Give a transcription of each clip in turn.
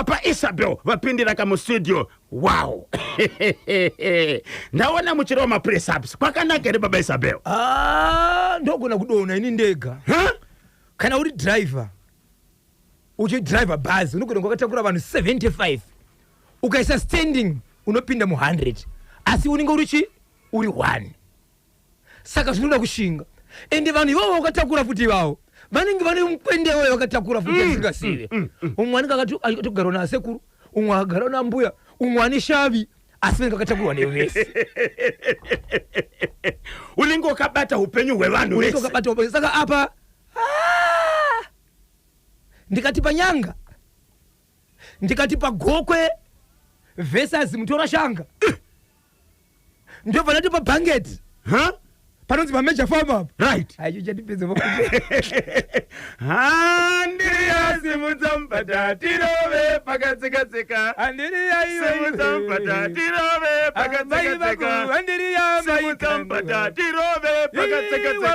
Papa Isabel vapindira kamustudio. Wow, ndaona muchirova mapress-ups. Kwakanaka here, Baba Isabel? Ah, ndogona kudonha ini ndega. Huh? Kana uri driver, uchidhiraivha bhazi, unogona kwakatakura vanhu 75, ukaisa standing unopinda mu100, asi unenge uri chi uri 1. Saka zvinoda kushinga. Ende vanhu ivavo vakatakura futi, ivavo vanenge vane mukwendewo vakatakura futi asingasive. Umwe anenge akatogarwa nasekuru, umwe akagara nambuya, umwe ane shavi, asi vanenge vakatakurwa nevese. Unenge wakabata upenyu hwevanhu Unenge vese. wakabata upenyu. Saka apa, ah, ndikati panyanga, ndikati pagokwe versus Mutorashanga, ndobva ndati pabhangeti Huh? panonzi paMajor Farm apa. Aicho chatipedza. Handiriya, simudza mubhadha tirove pakatsika-tsika. Simudza mubhadha tirove pakatsika-tsika. Simudza mubhadha tirove pakatsika-tsika.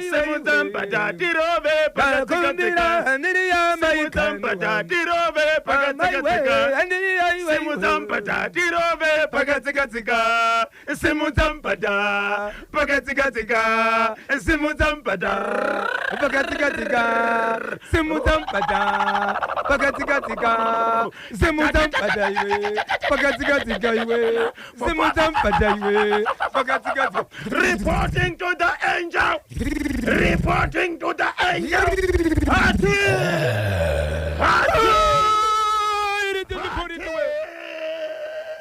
Simudza mubhadha tirove pakatsika-tsika. Simudza mubhadha tirove pakatsika-tsika. Simudza mubhadha tirove pakatsika-tsika. Simudza mubhadha pakatsika-tsika. Simudza mubhadha. Pakatsika-tsika. Simudza mubhadha pakatsika-tsika. Simudza mubhadha iwe, pakatsika-tsika iwe. Simudza mubhadha iwe, pakatsika-tsika. Reporting to the angel, reporting to the angel. Hati, hati.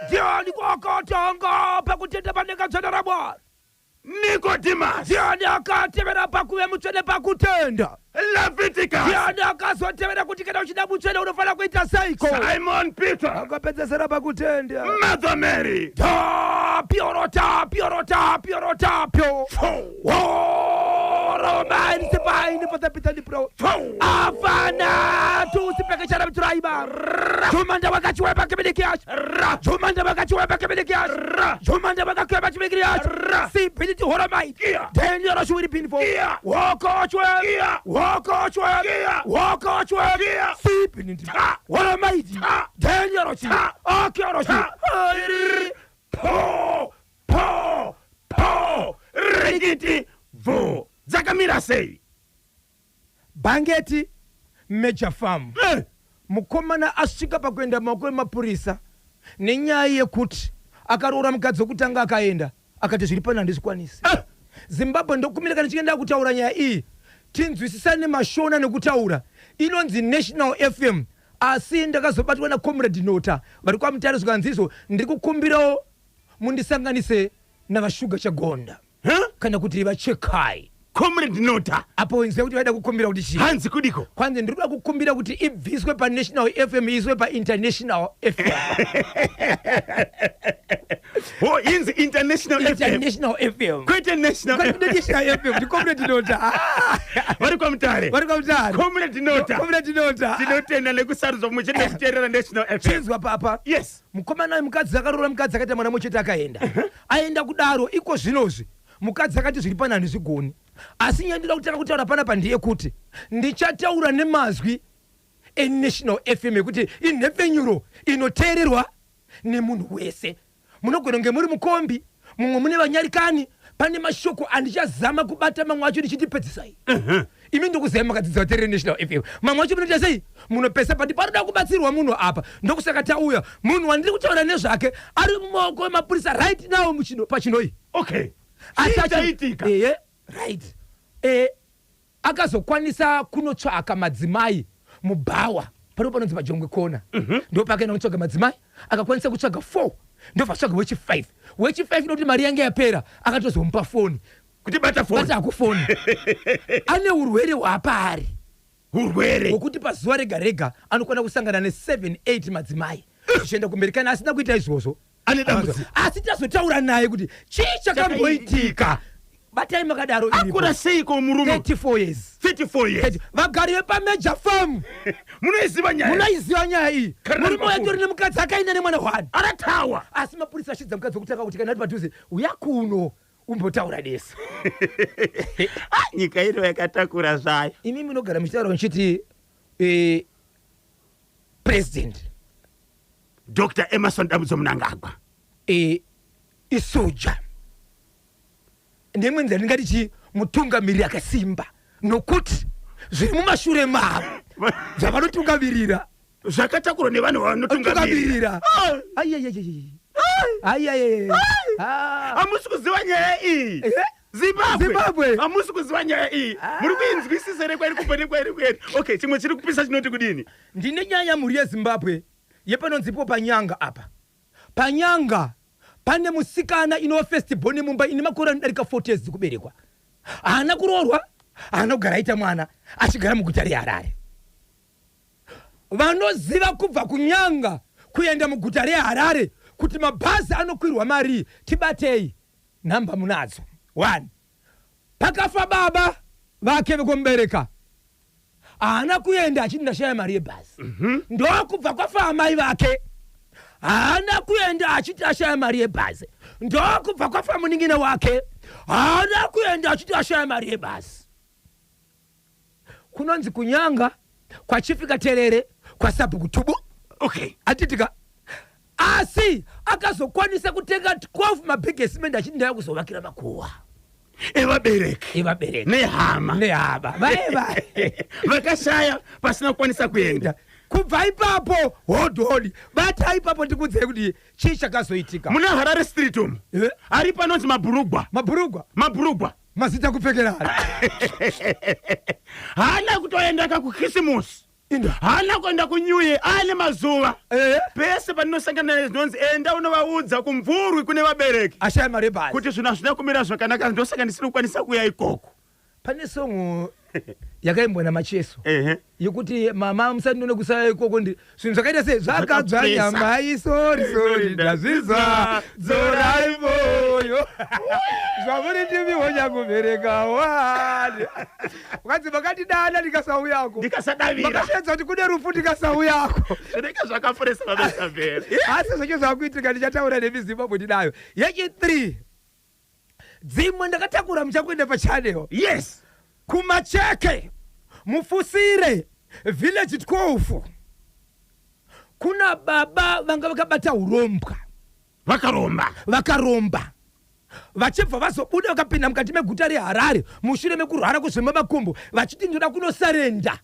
Ndiani kwakatanga pakutenda panenge dzvene raMwari? Nicodemus. Ndiani akatevera pakuve mutsvene pakutenda? Leviticus. Ndiani akazotevera kuti kana uchida mutsvene unofanira kuita seiko? Simon Peter. Akapedzesera pakutenda. Mother Mary. Tapiorota piorota piorota pio. Romain sipaini patapitani pro. Afana tusipekechana mituraiba. Jumanda wakachiweba kibilikiash. Jumanda wakachiweba kibilikiash. Jumanda wakakiweba kibilikiash. Sipiliti horomai. Daniel shuwiri pinfo. Wokochwe. Wokochwe. Wokochwe. Sipiliti. Horomai. Daniel shi. Akioro shi. Po po po, rikiti vo. Dzakamira sei? Bhangeti, Major Farm. Mukomana asvika pakuenda mumaoko emapurisa nenyaya yekuti akaroora mukadzi wekutanga, akaenda akati zviri pano handizvikwanisi. Zimbabwe, ndokumira kana chienda kutaura nyaya iyi, tinzwisisane mashona nekutaura. Inonzi National FM, asi ndakazobatwa naComrade Nota vari kwaMutare, zvikanzizo ndiri kukumbirawo mundisanganise naVaShuga Chagonda Huh? kana kuti vaChekai. Comrade Nota. Apo inzwa kuti vaida kukumbira kuti chii? Hanzi kudiko? Kwanzi ndiri kuda kukumbira kuti ibviswe paNational FM, iiswe paInternational FM. Oh, inzi International FM. International FM. Kwete National Kwete FM. National FM. NdiComrade Nota. Vari kwaMutare. Vari kwaMutare. Comrade Nota. Comrade Nota. Tinotenda nekusarudzwa muchete kuteerera National FM. Chinzwa papa. Yes. Mukomana wemukadzi akaroora mukadzi, akaita mwana muchete, akaenda. Aenda kudaro, iko zvinozvi mukadzi akati zviri pana handizvigoni. Asi nyaya ndinoda kutanga kutaura panapa ndeyekuti ndichataura nemazwi eNational FM, yekuti inhepfenyuro inoteererwa nemunhu wese. Munogona kunge muri mukombi, mumwe mune vanyarikani. Pane mashoko andichazama kubata, mamwe acho ndichiti pedzisai imi. Ndokuzai makadzidza vateereri National FM. Mamwe acho munoita sei? Munopesa pati panoda kubatsirwa munhu apa. Ndokusaka tauya. Munhu wandiri kutaura nezvake ari mumaoko emapurisa right now pachinoi. Asi Chaitika. Ehe, right. Akazokwanisa kunotsvaka madzimai mubhawa pano panonzi paJongwe Kona. Ndo paakaenda kunotsvaga madzimai, akakwanisa kutsvaga 4, ndobva atsvaga wechi5. Wechi5, nokuti mari yange yapera, akatozomupa foni. Kuti bata foni. Bata kufoni. Ane urwere hwapaari. Urwere. Hwekuti pazuva rega rega anokwana kusangana ne7 8 madzimai zvichienda kumberi. Kana asina kuita izvozvo, Ane dambudziko. Asi tazotaura naye kuti chii chakamboitika. Batai makadaro iripo. Akura seiko murume? 34 years. 34 years. Vagari vepaMajor Farm. Munoiziva nyaya. Munoiziva nyaya iyi. Kana Murume pafoni. watori nemukadzi, akaenda nemwana 1. Aratawa. Asi mapurisa achidza mukadzi wekutanga kuti kana ari padhuze, uya kuno umbotaura desi. Ah, nyika ino yakatakura zvayo. Imi munogara muchitaura muchiti President Dr Emmerson Dambudzo Mnangagwa. Isoja nemwe nzira ndingati chi mutungamiriri akasimba, nokuti zviri mumashure mavo zvavanotungamirira zvakatakurwa nevanhu vanotungamirira. Tungamirira. Aiaiaiai. Hamusi kuziva nyaya iyi. Eh? Zimbabwe. Zimbabwe. Hamusi kuziva nyaya iyi. Muri kuinzwisisa here kwairi kubva nekwairi kuenda? Okay, chimwe chiri kupisa chinoti kudini? Ndine nyaya, mhuri yeZimbabwe, yepanonzipo panyanga apa. Panyanga pane musikana inova first born mumba, ine makore anodarika 40 years dzekuberekwa. Haana kuroorwa, haana kugara aita mwana, achigara muguta reHarare. Vanoziva kubva kunyanga kuenda muguta reHarare kuti mabhazi anokwirwa marii, tibatei, nhamba munadzo. 1 Pakafa baba vake vekumubereka, haana kuenda achiti ndashaya mari yebhazi. Ndokubva kwafa amai vake, haana kuenda achiti ashaya mari yebhazi. Ndokubva kwafa munin'ina wake, haana kuenda achiti ashaya mari yebhazi. Kunonzi kunyanga kwachifika terere kwasabhuku Tubu. Atitika asi akazokwanisa kutenga 12 mabhegi esimende achiti ndaya kuzovakira makuva evabereki evabereki nehama nehama vae vae vakashaya pasina kukwanisa kuenda. Kubva ipapo, hodhodi, bata ipapo, ndikudzei kuti chii chakazoitika. Muna Harare Street umu ari panonzi Mabhurugwa. Mabhurugwa. Mabhurugwa. Mazita kupfekerana. Haana kutoenda kakukisimusi, haana kuenda kuNew Year, aane mazuva. Pese pandinosangana naye zvinonzi enda unovaudza kumvurwi kune vabereki ashaya mari yebhazi kuti zvinhu hazvina kumira zvakanaka, ndosaka ndisiri kukwanisa kuuya ikoko. Pane songo yakaimbwa naMacheso yekuti mama musandinone kusaya ikoko, ndi zvinhu zvakaita sei, zvakadzvanya. Zvakapesa. Mai, sorry, sorry, ndazvizwa, dzorai moyo zvamuri ndimiwo nyakubereka wani ukanzi makandidana ndikasauyako, ndikasadavira, makashaedza kuti kune rufu ndikasauyako. Zvinenge zvakafuresa, vamesabhera. Asi zvacho zvakuitika ndichataura nemiZimbabwe ndinayo. Yechi3, dzimwe ndakatakura, muchakuenda pachannel. Kumacheke, Mufusire village 12, kuna baba vanga vakabata urombwa. Vakaromba. Vakaromba, vachibva vazobuda vakapinda mukati meguta reHarare mushure mekurwara kuzvimba makumbo, vachiti ndoda kunosarenda.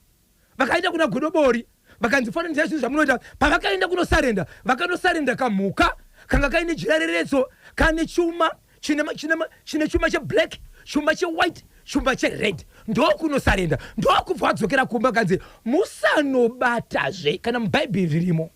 Vakaenda kuna Godobori, vakanzi fananidzai zvinhu zvamunoita. Pavakaenda kunosarenda, vakanosarenda kamhuka kanga kaine jira reretso, kane chuma chine chuma cheblack, chuma chewhite, chuma chered. Ndokunosarenda, ndokubva vadzokera kumba, kanzi musanobatazve, kana mubhaibheri ririmo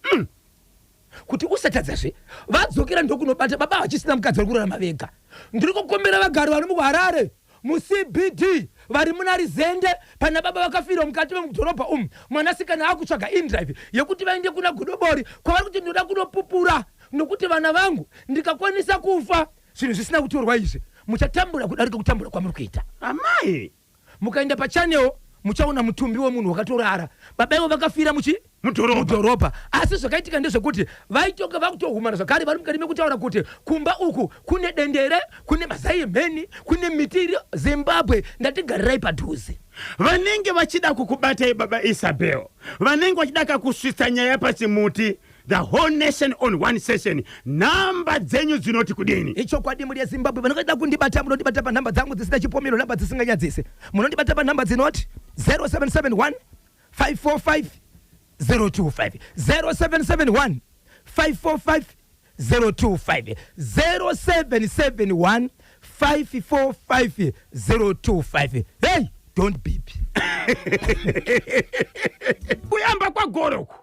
kuti usatadzazve. Vadzokera ndokunobata, baba vachisina mukadzi, vari kurarama vega. Ndiri kukumbira vagari vari muHarare muCBD, vari muna Rizende, pana baba vakafirwa mukati memudhorobha umu. Mwanasikana akutsvaga indrive yekuti vaende kuna Godobori kwavari kuti ndinoda kunopupura, nokuti vana vangu, ndikakwanisa kufa zvinhu zvisina kutorwa izvi, muchatambura kudarika kutambura kwamuri kuita. Amai. Mukaenda pachannel muchaona mutumbi wemunhu wakatorara. Baba ivo vakafira muchi mudhorobha. Mudhorobha. Asi zvakaitika ndezvekuti vaitonga vakutohumana zvakare, vari mukati mekutaura kuti kumba uku kune dendere, kune mazai emheni, kune miti iri. Zimbabwe, ndatigarirai padhuze. Vanenge vachida kukubatai, baba Isabel, vanenge vachida kakusvitsa nyaya pachimuti, the whole nation on one session, nhamba dzenyu dzinoti kudini? Ichokwadi, muri yeZimbabwe, vanongada kundibata, munondibata panhamba dzangu dzisina chipomero, nhamba dzisinganyadzise. Munondibata panhamba dzinoti 0771 545 025, 0771 545 025, 0771 545 025. Hey, don't beep. Kuyamba kwagore uku,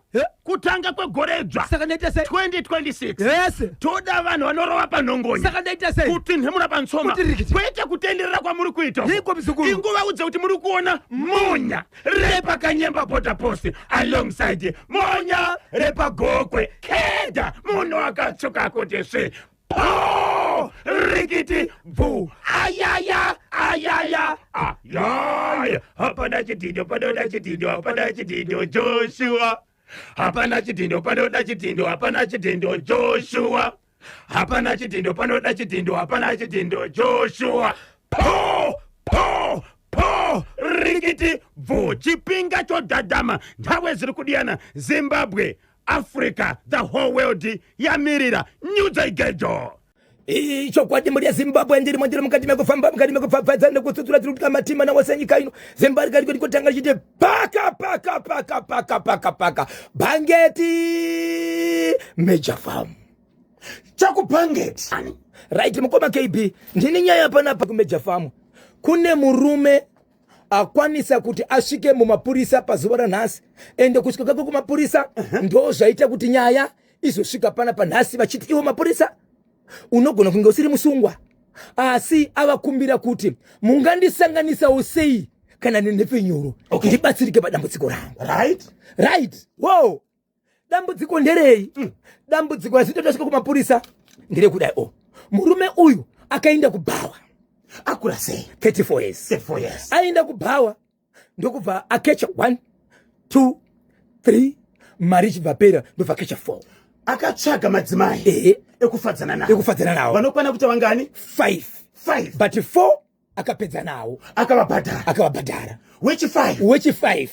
kutanga kwegoredzva. Saka ndaita sei? 2026. Yes. Toda vanhu vanorova panhongonya. Saka ndaita sei? Kutinhemura pansoma. Kuti rikiti. Kwete kutenderera kwamuri kuita uku. Iko muzukuru. Inguvaudze kuti muri kuona Monya repaKanyemba Border Post alongside Monya repaGokwe keda, munhu akatsvuka kuti svi po rikiti bvu, ayaya ayaya ayaya. Hapana chidhindo panoda chidhindo, hapana chidhindo Joshua, hapana chidhindo panoda chidhindo, hapana chidhindo Joshua, hapana chidhindo panoda chidhindo, hapana chidhindo Joshua, po po po. Rikiti bvu, chipinga chodhadhama, nthawe ziri kudiyana, Zimbabwe, Africa, the whole world yamirira nyudza igejo. Ichokwadi mhuri yeZimbabwe, ndirimo ndiri mukati mekufamba, mukati mekupfapfadza nekutsutsura tiri kutika matima nawose nyika ino. Zemba rikatanga richiti paka paka paka paka paka paka bhangeti Major Farm. Chakubhangeti. Right, mukoma KB, ndini nyaya panapa kuMajor Farm. Kune murume akwanisa kuti asvike mumapurisa pazuva ranhasi, ende kusvika kwake kumapurisa ndo zvaita kuti nyaya izosvika panapa nhasi, vachiti iwo mapurisa unogona kunge usiri musungwa, asi avakumbira kuti mungandisanganisawo sei kana nenhepfenyuro ndibatsirike padambudziko rangu. Right, wow, dambudziko nderei? Dambudziko rasitotasvika kumapurisa nderekudai o murume uyu akaenda kubhawa. Akura sei? 34 years. 34 years. Aenda kubhawa ndokubva akecha 1, 2, 3, mari ichibva pera, ndobva akecha 4. Akatsvaga madzimai Ehe. ekufadzana navo. Ekufadzana navo. Vanokwana kuita vangani? 5. 5. But 4 akapedza nawo. Akavabhadhara. Akavabhadhara. Wechi5? Wechi5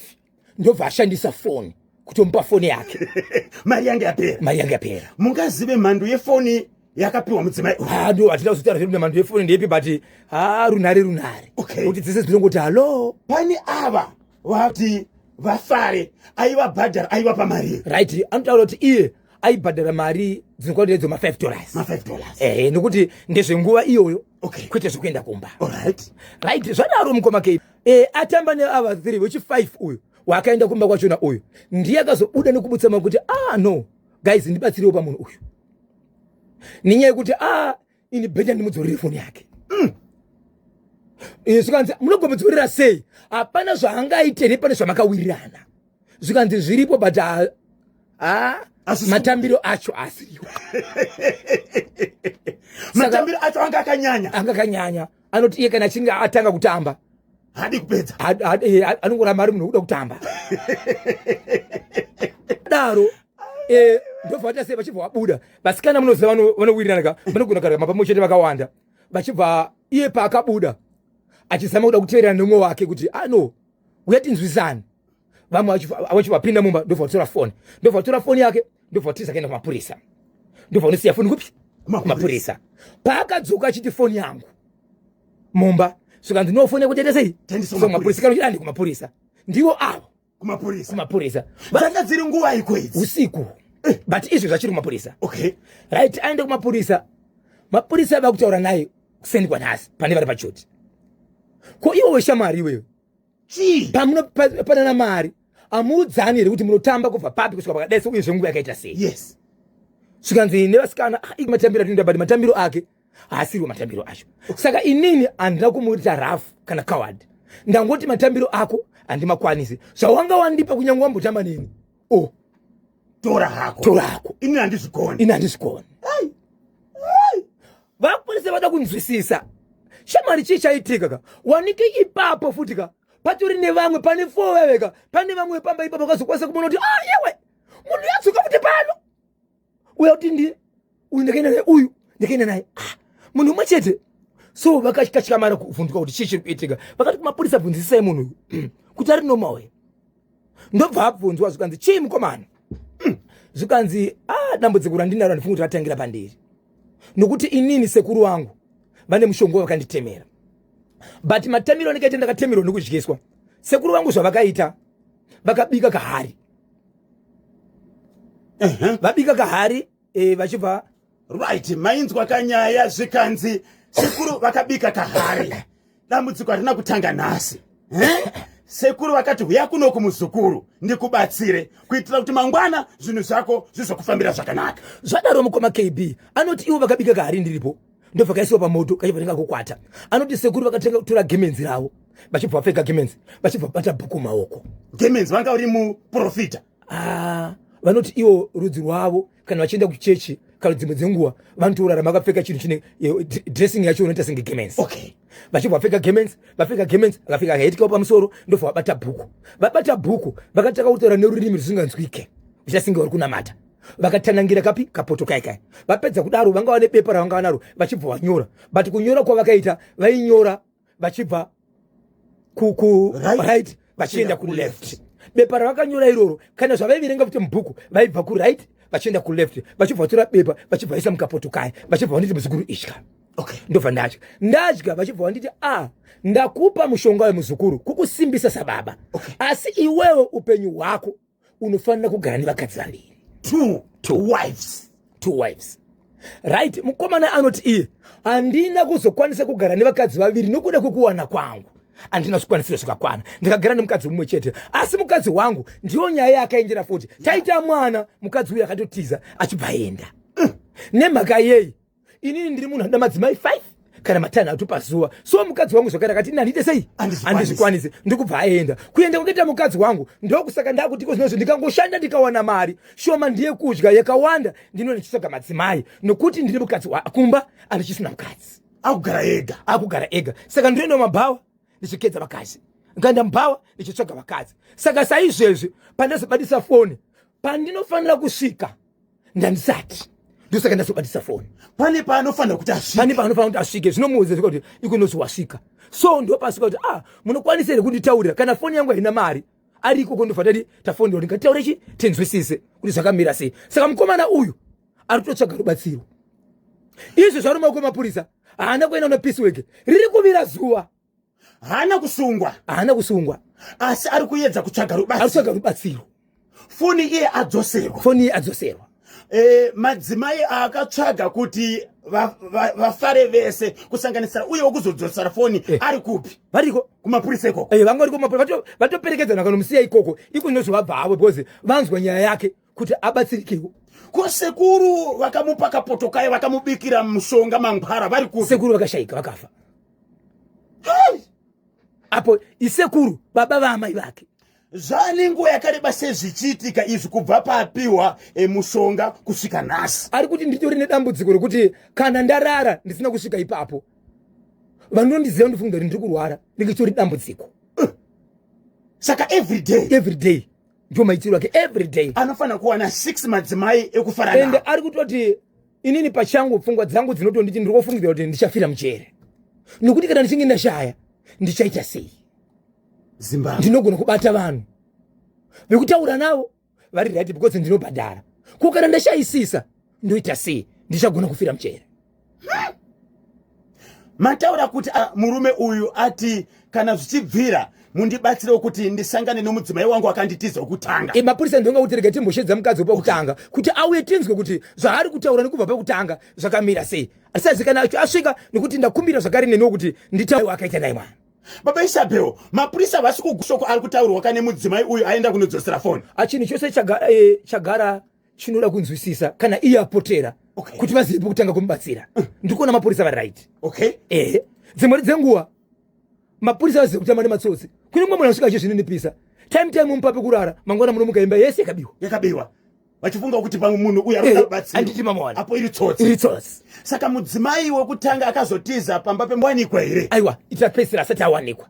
ndobva ashandisa foni kutomupa foni yake. Mari yange yapera. Mari yange yapera. Mungazive mhando yefoni yakapiwa mudzimai uyu? Ha, ndo hatina kuzotaura zvedu mhando yefoni ndeipi, but ha, runhare runhare. Kuti dzese dzinongoti hallo. Pane ava vati vafare, aivabhadhara, aivapa mari? Right, anotaura kuti iye aibhadhara mari dzinokwana idzo ma5 dollars. Ma5 dollars. Ehe, nekuti ndezvenguva iyoyo, kwete zvekuenda kumba. Alright. Right, zvadaro mukoma K, atamba neava 3, wechi5 uyu wakaenda kumba kwachona uyu ndiye akazobuda nekubutsa mari kuti ah no guys, ndibatsirewo pamunhu uyu, nenyaya yekuti ah ini better ndimudzorere foni yake. Zvikanzi munogomudzorera sei? Hapana zvaangaite nepane zvamakawirirana. Zvikanzi zviripo, but ah, matambiro acho asiriwo. Matambiro acho anga akanyanya. Anga akanyanya. Anoti iye kana achinge atanga kutamba hadi kupedza. Anongoramba ari munhu wekuda kutamba daro. Ndobva vaita sei? Vachibva vabuda vasikana, munoziva vanowirirana ka, vanogona kugara pamwe chete vakawanda. Vachibva iye paakabuda achizama kuda kuteverana nemumwe wake kuti ano uya tinzwisane, vamwe vachibva vapinda mumba, ndobva vatora foni, ndobva vatora foni yake, ndobva vatiza kuenda kumapurisa, ndobva vanosiya foni kupi? Kumapurisa. Paakadzoka achiti foni yangu mumba, zvikanzi no, foni yako taita sei? Taendesa. Kumapurisa. Kana uchidandi kumapurisa ndiwo avo. Kumapurisa. Kumapurisa. Dzanga dziri nguva iko idzi? Usiku, but izvi zvachiri kumapurisa. Right, aende kumapurisa, mapurisa ava kutaura naye kuseni kwanhasi pane vari pachoti ko iwo weshamwari iweyo Chii? Pamunopanana mari amuudzani here kuti munotamba kubva papi kusvika pakadai seuye zvenguva yakaita sei? Yes. Zvikanzi nevasikana, "Ah, matambiro atinoita, but matambiro ake haasiriwo matambiro acho. Saka inini handina kumuita rafu kana coward, ndangoti matambiro ako handimakwanisi. Zvawanga wandipa, kunyange wambotamba neni o Tora hako. Tora hako. Ini handizvikoni. Ini handizvikoni." Vapolisa vada kunzwisisa, shamwari, chii chaitika ka? Wanike ipapo futi ka patori nevamwe, pane four vaveka, pane vamwe vepamba ipapo vakazokwanisa kumona kuti ah yewe, munhu yadzoka futi pano uya kuti ndi uyu ndakaenda naye, uyu ndakaenda naye, ah, munhu umwe chete. So vakakatyamara kuvhunduka kuti chii chiri kuitika. Vakati kumapurisa, bvunzisisai munhu uyu kuti ari normal here. Ndobva abvunzwa, zvikanzi chii mukomana? Zvikanzi ah, dambudziko randinaro handifungi kuti ratangira pandiri, nokuti inini sekuru vangu vane mushonga wakanditemera, but matambiro andikaita ndakatemerwa nekudyiswa. Sekuru vangu zvavakaita, vakabika kahari. Vabika kahari, vachibva Right, mainzwa kanyaya. Zvikanzi sekuru vakabika kahari. Dambudziko harina kutanga nhasi. Eh? Sekuru vakati huya kuno kumuzukuru ndikubatsire kuitira kuti mangwana zvinhu zvako zvizokufambira zvakanaka. Zvadaro mukoma KB, anoti ivo vakabika kahari ndiripo, ndobva kaisiwa pamoto, kachibva tanga kukwata. Anoti sekuru vakatenga tora gemenzi ravo, vachibva vapfeka gemenzi, vachibva vabata bhuku mumaoko. Gemenzi, vanga uri muprofita? Ah, vanoti ivo rudzi rwavo kana vachienda kuchechi kana dzimwe dzenguva vanotorarama vakapfeka chinhu chine dressing yacho unoita senge gemenzi. Vachibva vapfeka gemenzi, vapfeka gemenzi, vakapfeka kaheti pamusoro, ndobva vabata bhuku. Vabata bhuku, vakatanga kutaura nerurimi rusinganzwike, vachiita vari kunamata, vakatanangira kapi kapoto kai kai. Vapedza kudaro, vanga vane bepa ravanga vanaro, vachibva vanyora, but kunyora kwavakaita, vainyora vachibva ku Right. right vachienda kuleft. Bepa ravakanyora iroro, kana zvavaiverenga kuti mubhuku, vaibva kuright vachienda kuleft, vachibva vatora bepa, vachibva vaisa mukapoto kaya, vachibva vanditi, "Muzukuru, itya." Ndobva ndadya, ndadya, vachibva vanditi, "A, ndakupa mushonga wemuzukuru kukusimbisa sababa, asi iwewe upenyu hwako unofanira kugara nevakadzi vaviri." Two, two wives. Two wives, right. Mukomana anoti iye, "Handina kuzokwanisa kugara nevakadzi vaviri nokuda kwekuwana kwangu, handina zvikwanisiro zvakakwana. Ndikagara nemukadzi mumwe chete, asi mukadzi wangu ndiyo nyaya yakaendera futi. Taita mwana, mukadzi uyu akatotiza achibva aenda. Nemhaka yei? Inini ndiri munhu anoda madzimai 5 kana matanhatu pazuva. So mukadzi wangu zvakare akati, 'Ini handiite sei?' Handizvikwanisi. Handizvikwanisi." Ndikubva aenda. Kuenda kwakaita mukadzi wangu, ndokusaka ndakuti ko zvinozvi ndikangoshanda ndikawana mari shoma ndiye kudya, yakawanda ndino ndichitsvaga madzimai, nokuti ndine mukadzi kumba handichisina mukadzi." Akugara ega. Akugara ega. Saka ndinoenda mumabhawa ndichikedza vakadzi, ndikaenda mubhawa ndichitsvaga vakadzi. Saka saizvezvi pandazobadisa foni, pandinofanira kusvika ndandisati, ndosaka ndazobatisa foni. Pane paanofanira kuti asvike. Pane paanofanira kuti asvike. Zvinomuudza kuti ikunozi wasvika. So ndopasvika kuti, "Ah, munokwanisa here kunditaurira kana foni yangu haina mari?" Ari ikoko, ndobva tati tafonera kuti ngatitaure chi tinzwisise kuti zvakamira sei. Saka mukomana uyu ari kutotsvaga rubatsiro. Izvo zvari mumaoko emapurisa. Haana kuenda kuna piece work, riri kuvira zuva. Haana kusungwa. Haana kusungwa. Asi ari kuedza kutsvaga Ari rubatsiro. kutsvaga rubatsiro. Foni iye adzoserwa. Foni iye adzoserwa. Madzimai aakatsvaga kuti vafare vese, kusanganisira uye wekuzodzosera foni, ari kupi? Variko. Kumapurisa ikoko. Vanga variko kumapurisa, vatoperekedzana kanomusiya ikoko. Ikunozovabva havo because vanzwa nyaya yake kuti abatsirikewo. Ko sekuru vakamupa kapoto kaye, vakamubikira mushonga mangwara, vari kupi? Sekuru vakashayika, vakafa. Apo isekuru baba vaamai vake. Zvane nguva yakareba sezvichiitika izvi, kubva paapiwa mushonga kusvika nhasi? Ari kuti, "Nditori nedambudziko rekuti kana ndarara ndisina kusvika ipapo, vanondiziva ndifunga kuti ndiri kurwara, ndinge dambudziko." Saka every day? Every day, ndio maitiro ake every day. Anofanira kuwana 6 madzimai ekufara Ende navo. ari kutoti, "Inini pachangu pfungwa dzangu dzinotonditi ndiri kufungidzira kuti ndichafira mujere, nokuti kana ndichinge ndashaya ndichaita sei?" Zimbabwe. "Ndinogona kubata vanhu vekutaura navo vari right because ndinobhadhara. Ko kana ndashayisisa ndoita sei? Ndichagona kufira mujere." Mataura kuti murume uyu ati, "Kana zvichibvira mundibatsirewo kuti ndisangane nomudzimai wangu akanditiza wekutanga." E, mapurisa ndonga kuti rega timboshedza mukadzi wepakutanga kuti auye, tinzwe kuti zvaari kutaura nekubva pekutanga zvakamira sei. Hatisazi kana asvika, nekuti ndakumbira zvakare neniwo kuti nditaure akaita naye mwana. Baba Isabel, mapurisa havasi kugusoko ari kutaurwa kane mudzimai uyu aenda kunodzosera foni? Achinhu chose chagara chinoda kunzwisisa kana iye apotera, kuti vazive pekutanga kumubatsira. Ndikuona mapurisa vari right. Ehe, dzimwe dzenguva mapurisa vazive kutamba nematsotsi. Kune mumwe munhu asvika achizvininipisa, time time mupa pekurara, mangwana munomuka imba yese yakabiwa. Yakabiwa, vachifunga kuti pamwe munhu uyu ari kuda rubatsiro. Handiti mamawana. Apo iri tsotsi. Iri tsotsi. Saka mudzimai wekutanga akazotiza pamba pemwanikwa here? Aiwa, itapedzisira asati awanikwa,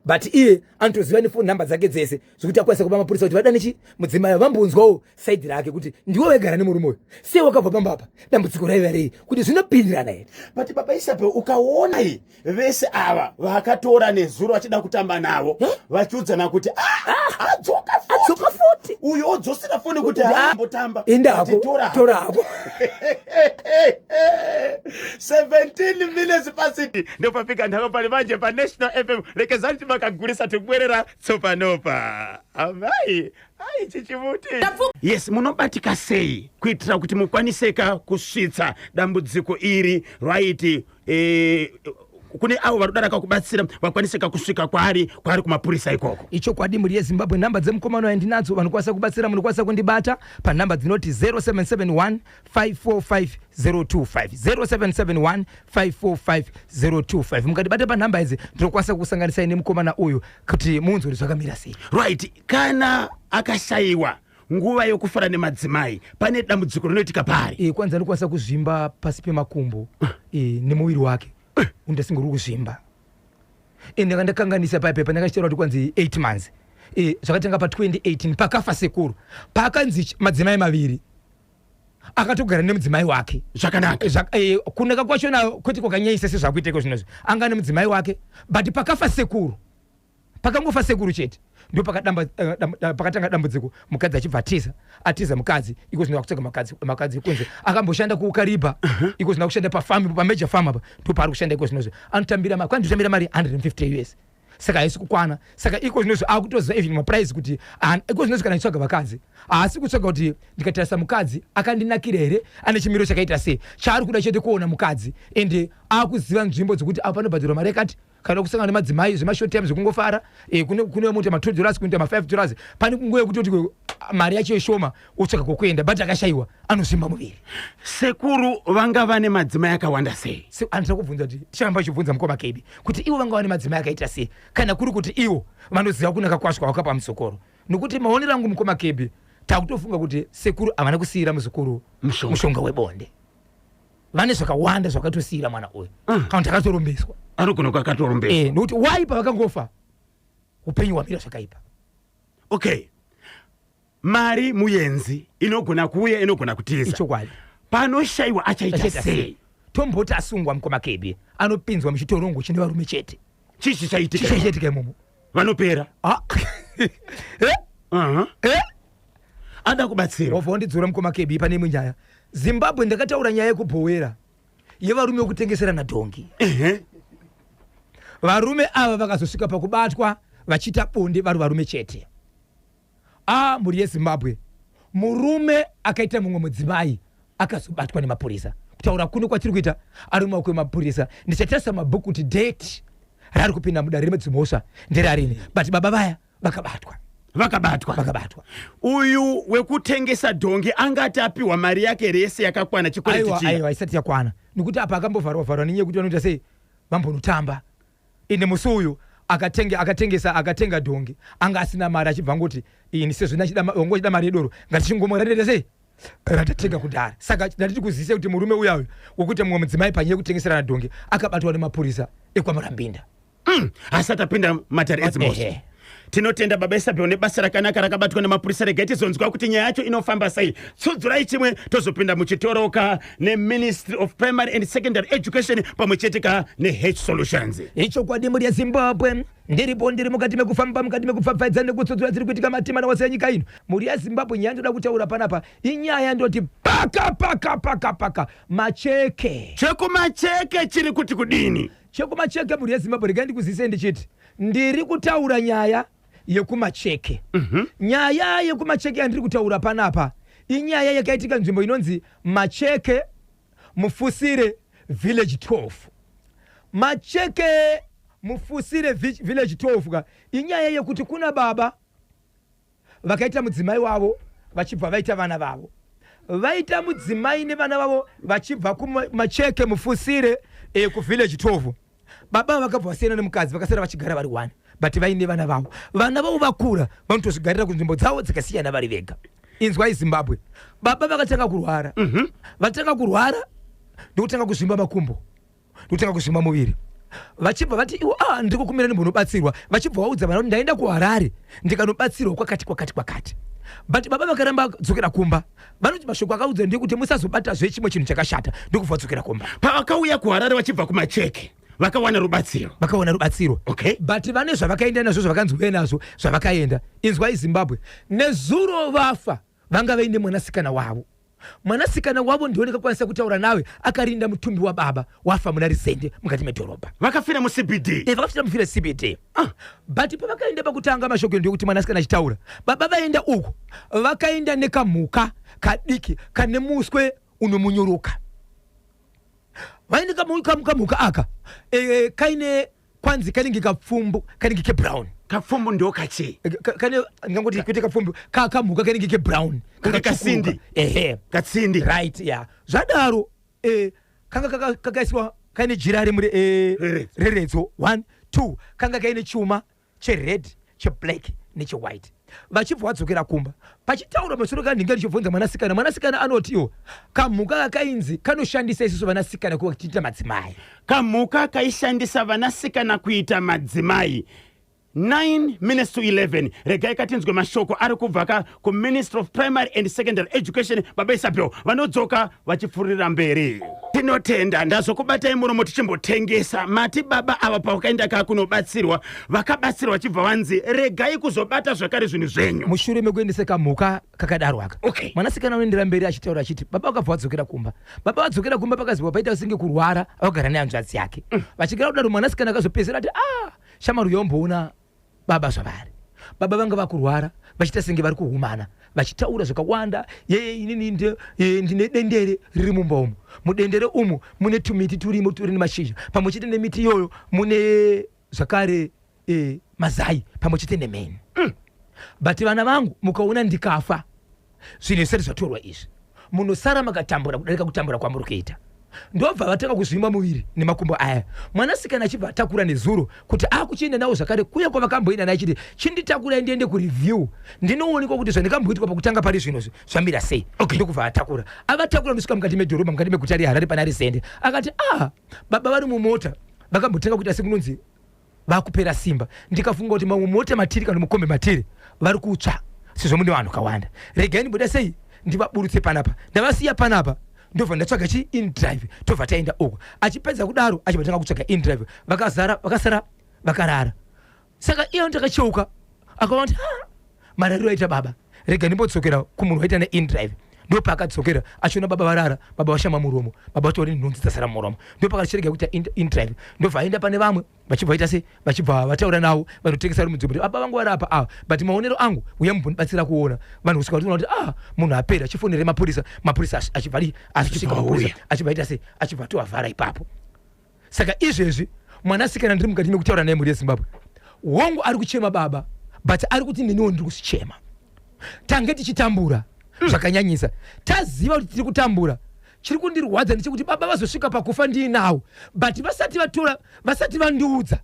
but iye anotoziva nefoni namba dzake dzese, zvekuti akwanisa kupa mapurisa kuti vadane chi mudzimai, vambonzwawo side rake kuti, "Ndiwe waigara nemurume uyu, sei wakabva pamba apa? Dambudziko raiva rei?" Kuti zvinopindirana here. But baba Isabel, ukaona i vese ava vakatora nezuro vachida kutamba navo, vachiudzana kuti, "Ah, adzoka futi." Adzoka futi. Uyu odzosera foni kuti, Ah, ambotamba. Indako. Tora. Tora hako. 17 minutes past ndopafika nthawi pali manje pa National FM. Lekezani timakagulisa, tikubwerera tsopanopa. Amai, ai, chichimuti. Yes, munobatika sei kuitira kuti mukwaniseka kusvitsa dambudziko iri raiti kune avo vari kudaraka kubatsira, vakwaniseka kusvika kwaari kumapurisa ikoko? Ichokwadi, mhuri yeZimbabwe, nhamba dzemukomano yandinadzo, vanokwanisa kubatsira, munokwanisa kundibata panhamba dzinoti 0771 545 025, 0771 545 025. Mukatibata panhamba idzi, ndinokwanisa kusanganisai nemukomana uyu kuti munzwe kuti zvakamira sei. Right, kana akashayiwa nguva yokufara nemadzimai, pane dambudziko rinoitika paari? Kwanza anokwanisa kuzvimba pasi pemakumbo nemuviri wake undasingori kuzvimba. Ndanga ndakanganisa paipepa, ndakachitaura kuti kwanzi 8 months. Zvakatanga pa2018 pakafa sekuru, paakanzi madzimai maviri, akatogara nemudzimai wake. Zvakanaka. Kunaka kwachona kwete kwakanyanyisa sezvakuiteko zvinozvi. Anga nemudzimai wake, but pakafa sekuru. Pakangofa sekuru chete ndo pakatanga dambudziko, mukadzi achibva atiza. Atiza mukadzi, iko zvino akutsvaga makadzi ekunze. Akamboshanda kuKariba, iko zvino akushanda pafarm, pamajor farm apa ndo paari kushanda iko zvinozvo. Anotambira mari, kwanditambira mari 150 US, saka haisi kukwana. Saka iko zvinozvo akutoziva even maprice kuti iko zvinozvo kana achitsvaga vakadzi, haasi kutsvaga kuti ndikatarisa mukadzi akandinakira here, ane chimiro chakaita sei. Chaari kuda chete kuona mukadzi, ende akuziva nzvimbo dzekuti apa panobhadharwa mari yakati. Kana kusangana nemadzimai zvemashort time zvekungofara, kune muita ma2 dollars, kunoita ma5 dollars, pane kunguva yekutoti mari yacho ishoma, otsvaka kwokuenda, but akashayiwa anozvimba muviri. Sekuru vanga vane madzimai akawanda sei? Handina kubvunza kuti, ticharamba tichibvunza mukoma Kebi kuti ivo vanga vane madzimai akaita sei, kana kuri kuti ivo vanoziva kunaka kwasvo kwavakapa muzukuru. Nokuti maonero angu, mukoma Kebi, takutofunga kuti sekuru havana kusiyira muzukuru mushonga, mushonga webonde. Vane zvakawanda zvakatosiyira mwana uyu, kana kuti akatorombeswa. Anogona kuva akatorombeswa. Nokuti waipa vakangofa, upenyu hwamira zvakaipa. Okay, mari muyenzi inogona kuuya, inogona kutiza. Ichokwadi. Panoshayiwa achaita achaita sei? Sei? Tomboti asungwa, mukoma Kebi, anopinzwa muchitorongo chine varume chete. Chii chichaitika? Chichaitika imomo? Vanopera. Ah. Eh? Eh? Ada kubatsirwa. Wabva wandidzora, mukoma Kebi. Pane imwe nyaya, Zimbabwe. Ndakataura nyaya yekubhowera yevarume vekutengeserana dhongi. Varume ava vakazosvika pakubatwa vachiita bonde vari varume chete. A, mhuri yeZimbabwe, murume akaita mumwe mudzimai akazobatwa nemapurisa. Kutaura kuno kwatiri kuita, ari mumaoko emapurisa. Ndichatarisa mabhuku kuti date rari kupinda mudare remadzimhosva nderarini, but baba vaya vakabatwa. Vakabatwa. Vakabatwa. Uyu wekutengesa dhongi angati apiwa mari yake rese yakakwana, chikwereti Aiwa. chiya? Aiwa, isati yakwana, nekuti apa akambovharwa vharwa nenyaya yekuti vanoita sei, vambonotamba. Ende musi uyu akatengesa, akatenga dhongi, anga asina mari, achibva ngoti ini sezvo wanga uchida mari yedoro, ngatichingomwa ratoita sei, ratatenga kudhara. Saka ndatiti kuzivisa kuti murume uyayo wekuita mumwe mudzimai panyaya yekutengeserana dhongi akabatwa nemapurisa ekwaMurambinda. Asati apinda matare edzimhosva. Tinotenda baba Isabel nebasa rakanaka rakabatwa nemapurisa. Regai tizonzwa kuti nyaya yacho inofamba sei. Tsudzurai chimwe, tozopinda muchitoroka neMinistry of Primary and Secondary Education pamwe chete ka neH Solutions. Ichokwadi, mhuri yeZimbabwe, ndiripo, ndiri mukati mekufamba, mukati mekupfapfaidza nekutsudzura dziri kuitika matima nawose enyika ino. Mhuri yeZimbabwe, nyaya ndoda kutaura panapa inyaya ndoti paka paka paka paka Macheke. Chekumacheke chiri kuti kudini? Chekumacheke, mhuri yeZimbabwe, regai ndikuzivise ndichiti ndiri kutaura nyaya yekuMacheke. Nyaya yekuMacheke yandiri kutaura panapa inyaya yakaitika nzvimbo inonzi Macheke, Mufusire Village 12. Macheke, Mufusire Village 12 ka, inyaya yekuti kuna baba vakaita mudzimai wavo, vachibva vaita vana vavo. Vaita mudzimai nevana vavo vachibva kuMacheke, Mufusire, kuvillage 12. Baba vakabva vasiyana nemukadzi, vakasara vachigara vari one, but vaine vana vavo. Vana vavo vakura, vanotozvigarira kunzvimbo dzavo dzakasiyana vari vega. Inzwai, Zimbabwe, baba vakatanga kurwara. Vatanga kurwara ndokutanga kuzvimba makumbo, ndokutanga kuzvimba muviri. Vachibva vati iwo, ah, ndiri kukumira ndimbonobatsirwa. Vachibva vaudza vana kuti ndaenda kuHarare ndikanobatsirwa kwakati kwakati kwakati, but baba vakaramba dzokera kumba. Vanoti mashoko akaudza ndekuti musazobatazve chimwe chinhu chakashata, ndokubva vadzokera kumba. Pavakauya kuHarare vachibva kuMacheke, vakawana rubatsiro? Vakawana rubatsiro. But vane zvavakaenda nazvo, zvavakanzi uye nazvo zvavakaenda. Inzwai, Zimbabwe, nezuro vafa vanga vaine mwanasikana wavo. Mwanasikana wavo ndiwo ndikakwanisa kutaura nawe, akarinda mutumbi wababa wafa muna Rizende mukati medhorobha. Vakafira muCBD? Vakafira mufira CBD. But pavakaenda pakutanga, mashoko ndekuti mwanasikana achitaura, baba vaenda uku vakaenda nekamhuka kadiki kane muswe unomunyuruka. Vaine kamhuka aka, kaine kwanzi kanenge kapfumbu, kanenge kebrown. Kapfumbu ndo kachii? Kane, ndingangoti kwete kapfumbu, kamhuka kanenge kebrown. Kunge kasindi. Ehe. Katsindi. Right, ya, zvadaro, kanga kakaiswa kaine jira remure, Reredzo. Reredzo 1 2, kanga kaine chuma chered, cheblack nechewhite. Vachibva vadzokera kumba, pachitaura masoro kandinge ndichibvunza mwanasikana, mwanasikana anoti iwo kamhuka kakainzi kanoshandisa isusu vanasikana kuva tiita madzimai. Kamhuka kaishandisa vanasikana kuita madzimai. 9 minutes to 11. Regai katinzwe mashoko ari kubva ka kuMinistry of Primary and Secondary Education. Baba Isabel vanodzoka vachipfuurira mberi. Tinotenda. Ndazokubatai muromo tichimbotengesa. Mati baba ava pavakaenda ka kunobatsirwa, vakabatsirwa vachibva vanzi regai kuzobata zvakare zvinhu zvenyu. Mushure mekuendesa kamhuka kakadaro aka, mwanasikana unoendera mberi achitaura achiti baba vakabva vadzokera kumba. Baba vadzokera kumba, pakaziva paita senge kurwara, vagara nehanzvadzi yake. Vachigara kudaro, mwanasikana akazopedzisira ati, "Ah, shamwari, uyomboona baba zvavari." Baba vanga vakurwara, vachiita senge vari kuhumana, vachitaura zvakawanda. "Yeye, inini ndine dendere riri mumba umu. Mudendere umu mune tumiti turimo turi nemashizha, pamwe chete nemiti iyoyo mune zvakare mazai pamwe chete nemheni. But vana vangu, mukaona ndikafa zvinhu zvisati zvatorwa izvi, munosara makatambura kudarika kutambura kwamuri kuita." Ndobva vatanga kuzvimba muviri nemakumbo aya. Mwanasikana achibva atakura nezuro kuti akuchienda nawo zvakare kuya kwavakamboenda naye, achiti, "Chinditakurai ndiende kureview, ndinoonekwa kuti zvandikamboitwa pakutanga pari zvino zvamira sei." Ndokubva atakura, avatakura ndosvika mukati medhorobha, mukati meguta reHarare pana Resende. Akati, "Ah, baba vari mumota, vakambotenga kuita sekunonzi vakupera simba. Ndikafunga kuti mamwe mota matiri kana mukombe matiri vari kutsva sezvo mune vanhu vakawanda. Regai ndimboda sei ndivaburutse panapa. Ndavasiya panapa, ndobva ndatsvaga chi inDrive, tobva taenda uko." Achipedza kudaro, achibva tanga kutsvaga inDrive, vakazara, vakasara vakarara. Saka iye ndakacheuka, akaona kuti, "Ah, marariro aita baba, rega ndimbodzokera kumunhu waita neinDrive." Ndopaakadzokera achiona baba varara, baba vashama muromo, baba vatori nhunzi dzasara muromo. Ndopakachirega kuita inDrive, ndobva aenda pane vamwe, vachibva vaita se vachibva vataura navo vanotengesa vari mudzimba kuti, "Baba vangu vari apa ava, but maonero angu, uya mumbondibatsira kuona." Vanhu kusvika vatoona kuti, ah, munhu apera. Chifonere mapurisa. Mapurisa achibva asvika, mapurisa achibva aita se achibva atovavhara ipapo. Saka izvezvi mwanasikana ndiri mukati mekutaura naye, mhuri yeZimbabwe, hongu ari kuchema baba, but ari kuti, "Neniwo ndiri kuchema. Tange tichitambura zvakanyanyisa. Taziva kuti tiri kutambura. Chiri kundirwadza ndechekuti baba vazosvika pakufa ndiinawo, but vasati vatora, vasati vandiudza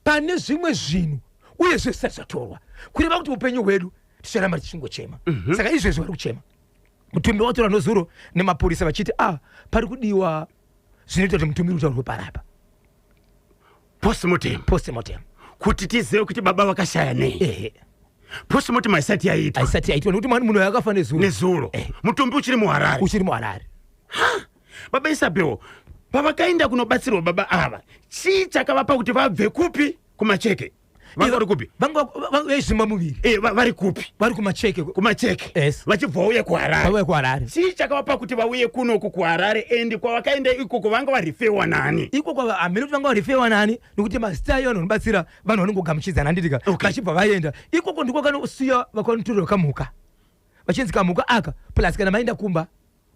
pane zvimwe zvinhu, uyezve zvisati zvatorwa, kureva kuti upenyu hwedu ticharamba tichingochema." Saka izvezvi vari kuchema. Mutumbi watorwa nozuro nemapurisa, vachiti, ah, pari kudiwa zvinoita kuti mutumbi utaurwe panapa. Postmortem. Postmortem. Kuti tizive kuti baba vakashaya nei. Ehe. Postmortem haisati yaitwa. Haisati yaitwa nekuti mani munhu akafa nezuro. Nezuro. Mutumbi uchiri muHarare. Uchiri muHarare. Baba Isabel, pavakaenda kunobatsirwa baba ava, chii chakavapa kuti vabve kupi? KuMacheke? Vanga vari kupi? Vanga vaizvimba muviri. Vari kupi? Vari kuMacheke. KuMacheke. Yes. Vachibva vauya kuHarare. Vauya kuHarare. Chii chakavapa kuti vauye kunoku kuHarare? And kwavakaenda ikoko vanga varifewa nani? Ikoko hamene kuti vanga varifewa nani, nekuti mazita ayo vanhu vanobatsira vanhu vanongogamuchidzana, handitika? Vachibva vaenda ikoko, ndiko kanosiya vakanotorerwa kamhuka, vachinzi kamhuka aka plus kana maenda kumba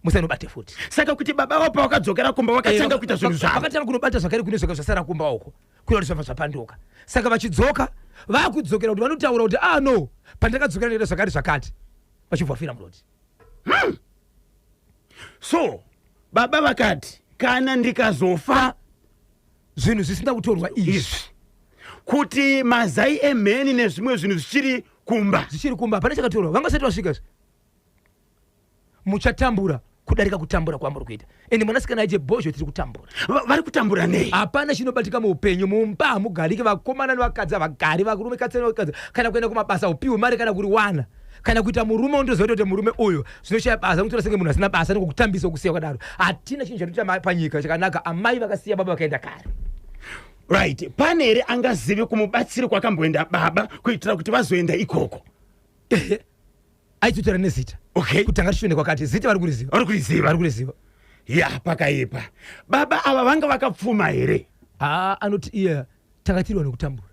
musanobate futi. Saka kuti baba vavo pavakadzokera kumba vakatanga kuita zvinhu zvavo. Vakatanga kunobata zvakare kune zvaka zvasara kumba uko, kuita kuti zvabva zvapanduka. Saka vachidzoka, vakudzokera kuti vanotaura kuti, "Ah, no, pandakadzokera ndaita zvakati zvakati," vachibva vafira muroti. So baba vakati, "Kana ndikazofa zvinhu zvisina kutorwa izvi," izvi, kuti mazai emheni nezvimwe zvinhu zvichiri kumba. Zvichiri kumba, hapana chakatorwa. Vanga vasati vasvika, muchatambura kudarika kutambura kwamuri kuita. Ende mwanasikana aite bhozho, tiri kutambura. Vari kutambura nei? Hapana chinobatika muupenyu. Mumba hamugariki, vakomana nevakadzi havagari, varume katsi nevakadzi. Kana kuenda kumabasa upiwe mari, kana kuriwana, kana kuita murume undoziva kuti murume uyu zvinoshaya basa, unotora senge munhu asina basa, nokukutambisa, kusiya kwakadaro. Hatina chinhu chatoita panyika chakanaka. Amai vakasiya baba vakaenda kare. Right, pane here angazive kumubatsiri kwakamboenda baba kuitira kuti vazoenda ikoko? Ehe, aitotaura nezita. Kuti anga tichienda kwakati, zita vari kuriziva. Vari kuriziva. Vari kuriziva. Ya, pakaipa. Baba ava vanga vakapfuma here? Haa, anoti iye tanga tiriwa nekutambura.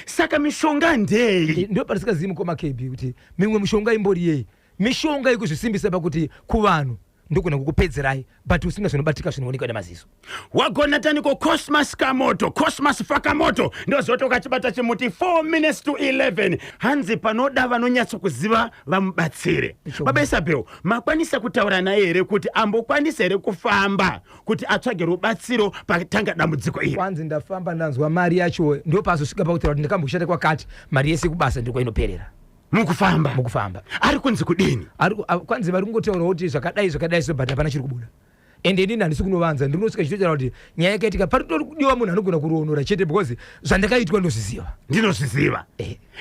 Saka mishonga ndei? Ndo patisingazivi, mukoma KB, kuti mimwe mishonga imbori yei. Mishonga yekuzvisimbisa pakuti kuvanhu ndogona kukupedzerai, but usina zvinobatika zvinoonekwa nemaziso. Wagona taniko. Cosmas Kamoto, Cosmas Fakamoto, ndozoti ukachibata chimuti. 4 minutes to 11. Hanzi panoda vanonyatsokuziva vamubatsire. Baba Isabel, makwanisa kutaura naye here kuti ambokwanisa here kufamba kuti atsvage rubatsiro patanga dambudziko iri? Kwanzi ndafamba, ndanzwa mari yacho. Ndo pazosvika pakutaura kuti ndakamboshanda kwakati, mari yese kubasa ndiko inoperera. Mukufamba. Mukufamba. Ari kunzi kudini? Kwanzi vari kungotaura kuti zvakadai zvakadai so, but hapana chiri kubuda. Ende inini handisi kunovanza, ndinosvika chitotaura kuti nyaya yakaitika paritori kudiwa munhu anogona kuroonora chete, because zvandakaitwa ndozviziva. Ndinozviziva.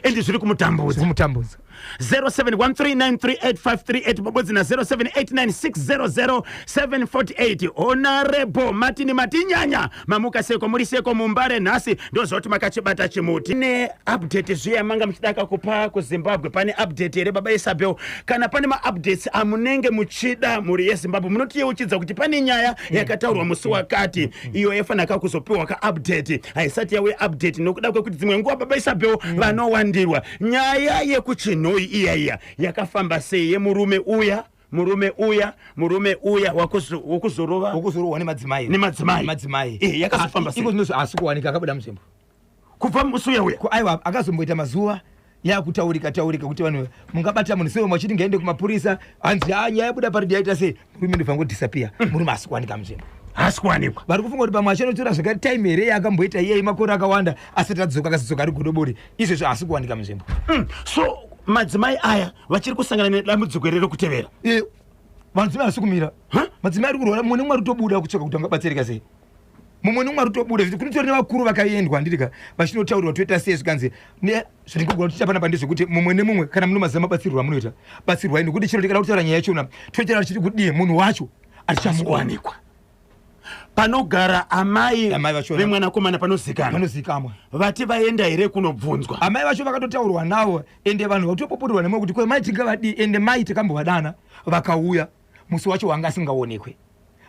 Ende zviri kumutambudza. Kumutambudza. 0713938538 pabodzi na 0789600748. Honorable Martin Matinyanya, mamuka seko? Muri seko muMbare nhasi? Ndoziva kuti makachibata chimuti. Ne update zviya manga muchidaka kupa kuZimbabwe, pane update here, baba Isabel? Kana pane maupdates amunenge muchida mhuri yeZimbabwe, munotiyeuchidza kuti pane nyaya yakataurwa musi wakati, iyo yafanaka kuzopiwa kaupdate, haisati yauya update nokuda kwekuti dzimwe nguva baba Isabel vanowandirwa. Nyaya yekuChinhoyi iya iya yakafamba sei, yemurume uya, murume uya wokuzorova? Wokuzorohwa nemadzimai. Nemadzimai. Madzimai. Yakazofamba sei? Iko zvinozvo haasi kuwanika, akabuda munzvimbo. Kubva musi uya uya? Aiwa, akazomboita mazuva yakutaurika taurika kuti vanhu mungabata munhu sei machiti ngaende kumapurisa, hanzi ha, nyaya yabuda paridi, yaita sei, murume ndobva ngodisappear, murume haasi kuwanika munzvimbo. Haasi kuwanikwa. Vari kufunga kuti pamwe achanotora zvakare time here yaakamboita iyei makore akawanda asati adzoka, akazodzoka ari godobori. Izvezvo haasi kuwanika munzvimbo. So madzimai aya vachiri kusangana nedambudziko here rekutevera? Madzimai haasi kumira. Huh? Madzimai ari kurwara, mumwe nemumwe ari kutobuda kutsvaka kuti angabatsirika sei. Mumwe nemumwe ari kutobuda. Zviti kunotori nevakuru vakaendwa, handirika, vachinotaurwa toita sei, zvikanzi zvandingogona kuti panapa ndezvekuti mumwe nemumwe, kana muno maziva mabatsirwo amunoita, batsirwai, nekuti chiro tikada kutaura nyaya yachona toitaura chiti kudii, munhu wacho atichamuona. Kuwanikwa panogara amai Amai vachona. vemwanakomana panozikanwa. Panozikamwa. Vati vaenda here kunobvunzwa? Amai vacho vakatotaurwa navo, ende vanhu vatopopoterwa nemwe kuti kwe mai tingavadii, ende mai takambovadana vakauya musi wacho wanga asingaonekwe,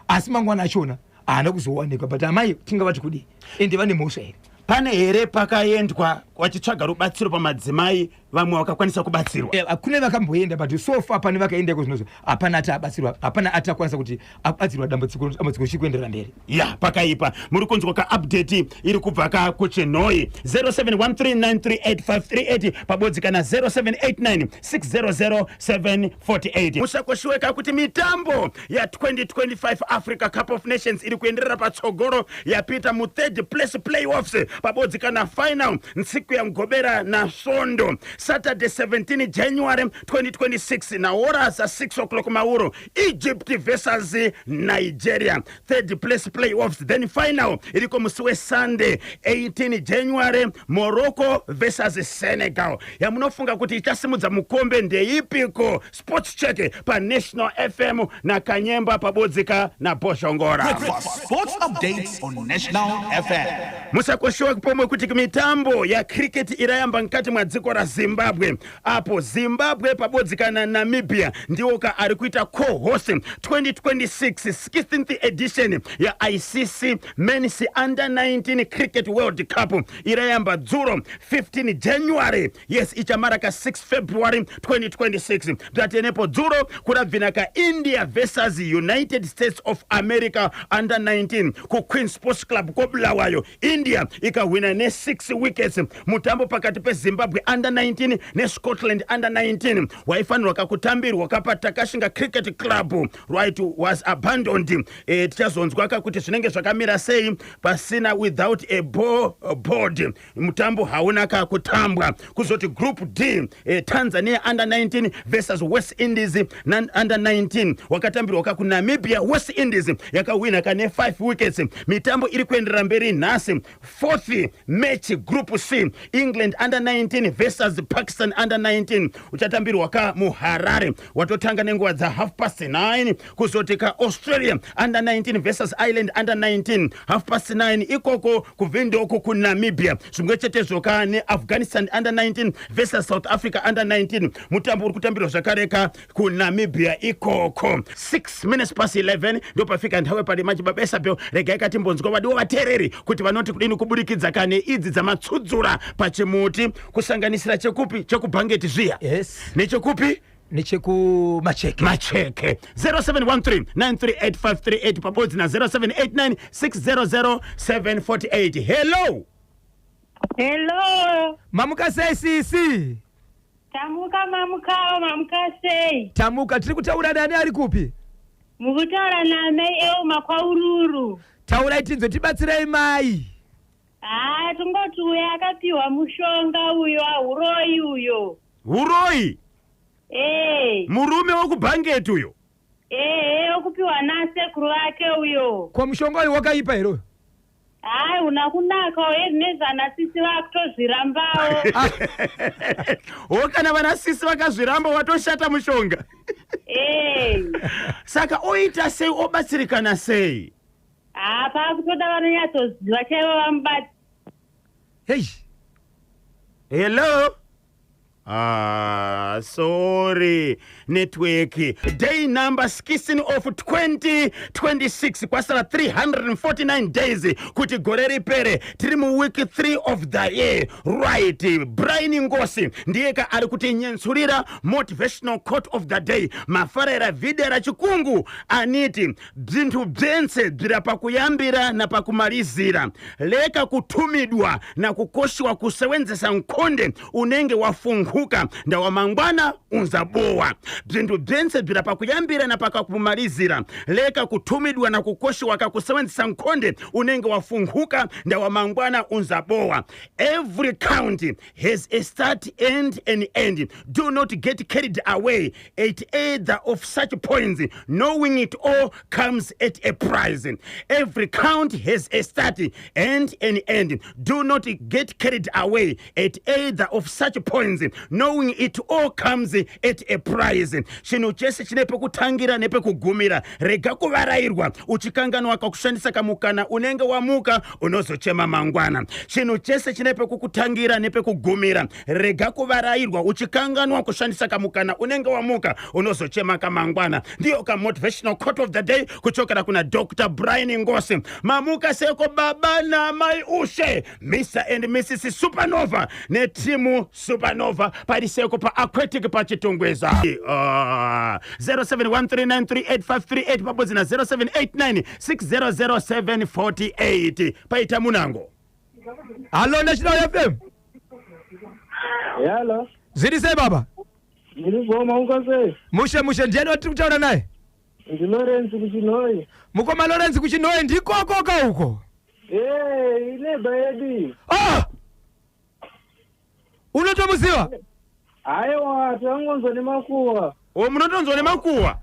asi mangwana achona haana kuzowanikwa, but amai tingavati kudii, ende vane mhosva here? Pane here pakaendwa vachitsvaga rubatsiro pamadzimai, vamwe vakakwanisa kubatsirwa? Kune vakamboenda, but so far pane vakaenda iko zvinozvo hapana ati abatsirwa, hapana ati akwanisa kuti abatsirwa. Dambudziko richiri kuenderera mberi. Ya, pakaipa. Muri kunzwa kaupdate iri kubva kakuChinhoyi. 0713938538 pabodzi kana 0789600748. Musakoshiweka kuti mitambo ya2025 Africa Cup of Nations iri kuenderera patsogoro, yapita muthird place playoffs pabodzi kana final ntsiku ya Mugobera naSvondo, Saturday 17 January 2026, naora za 6 o'clock mauro, Egypt versus Nigeria, third place playoffs. Then final iriko musi weSunday 18 January, Morocco versus Senegal. Yamunofunga kuti ichasimudza mukombe ndeipiko? Sports Check paNational FM naKanyemba pabodzika naBoshongora. Sports updates on National FM. Musakoshiwa pomwe kuti mitambo yacricket irayamba mukati mwadziko raZimbabwe, apo Zimbabwe pabodzika naNamibia ndiwoka ari kuita co-host 2026 16th edition yaICC Men's Under 19 Cricket World Cup. Irayamba dzuro 15 January, yes, ichamara ka 6 February 2026. Byatenepo dzuro kurabvina ka India versus United States of America Under 19 kuQueen Sports Club koBulawayo, India ikahwina ne6 wickets. Mutambo pakati peZimbabwe Under 19 neScotland Under 19 waifanirwa kakutambirwa kapaTakashinga Cricket Club, right, was abandoned. Tichazonzwa kakuti zvinenge zvakamira sei pasina, without a board, mutambo hauna kakutambwa. Kuzoti Group D, Tanzania Under 19 versus West Indies Under 19 wakatambirwa kakuNamibia, West Indies yakahwina kane 5 wickets. Mitambo iri kuenderera mberi nhasi, fourth match, Group C, England Under 19 versus Pakistan Under 19, uchatambirwa ka muHarare, watotanga nenguva dza half past 9. Kuzoti ka Australia Under 19 versus Ireland Under 19, half past 9 ikoko kuWindhoek kuNamibia. Zvimwe chetezvo ka neAfghanistan Under 19 versus South Africa Under 19, mutambo uri kutambirwa zvakare ka kuNamibia ikoko. 6 minutes past 11 ndopafika nthawe pali machibaba Esabel. Regai katimbonzwa vadiwa vateereri kuti vanoti kudini kuburikidza kane idzi dzamatsudzura pachimuti, kusanganisira chekupi, chekubhangeti zviya nechekupi? NechekuMacheke. Macheke. 0713 938538 pabodzi na 0789 600 748. Hello. Hello. Mamuka sei, sisi? Tamuka, mamukawo, mamuka sei? Tamuka. Tiri kutaura nani, ari kupi? Mukutaura namai Euma kwaUruru. Taurai tinzwe, tibatsirei mai. Haa, tongoti uyo akapiwa mushonga uyo auroi uyo. Uroi? Ee. Murume wekubhangeti uyo? Ehe, okupiwa nasekuru vake uyo. Ko mushonga uyu wakaipa here uyu? Hayi, una kunaka uye nezvana sisi vakutozvirambawo. O, kana vana sisi vakazviramba, watoshata mushonga. Ee. Saka oita sei? Obatsirikana sei? Ha, pakutoda vanonyatsoziva chaivo vamubati. Hei. Hello. Ah, sorry, network. Day number 16 of 2026. Kwasara 349 days kuti gore ripere. Tiri muweek 3 of the year. Right. Brian Ngosi ndiye ka ari kuti nyentsurira motivational quote of the day. Mafarera video rachikungu aniti bzinthu bzense bzira pakuyambira na pakumalizira. Leka kutumidwa na kukoshiwa kusewenzesa nkhonde unenge wafunkhuka, ndawa mangwana unzabowa. Bzinthu bzense bzira pakuyambira na pakakumalizira. Leka kutumidwa na kukoshiwa kakusewenzesa nkhonde unenge wafunkhuka, ndawa mangwana unzabowa. Every count has a start and an end. Do not get carried away at either of such points, knowing it all comes at a price. Every count has a start and an end. Do not get carried away at either of such points, knowing it all comes at a price. Chinhu chese chine pekutangira nepekugumira. Rega kuvarayirwa uchikanganwa kakushandisa kamukana unenge wamuka, unozochema mangwana. Chinhu chese chine pekukutangira nepekugumira. Rega kuvarayirwa uchikanganwa kushandisa kamukana unenge wamuka, unozochema kamangwana. Ndiyo kamotivational quote of the day kuchokera kuna Dr Brian Ngosi. Mamuka seko baba namai ushe, Mr and Mrs Supernova netimu Supernova, pariseko paaquatic paChitungwiza. 0713938538 pabodzi na 0789600748. Paita munango. Hallo, National FM. Yalo. Zviri sei, baba? Ndiri goma, unga sei? Mushe mushe. Ndiani watiri kutaura naye? NdiLawrence kuChinhoyi. Mukoma Lawrence kuChinhoyi, ndikokoka uko? Ee, ineba yedu. Ah! Unotomuziva? Haiwa, tangonzwa nemakuwa. O, munotonzwa nemakuwa?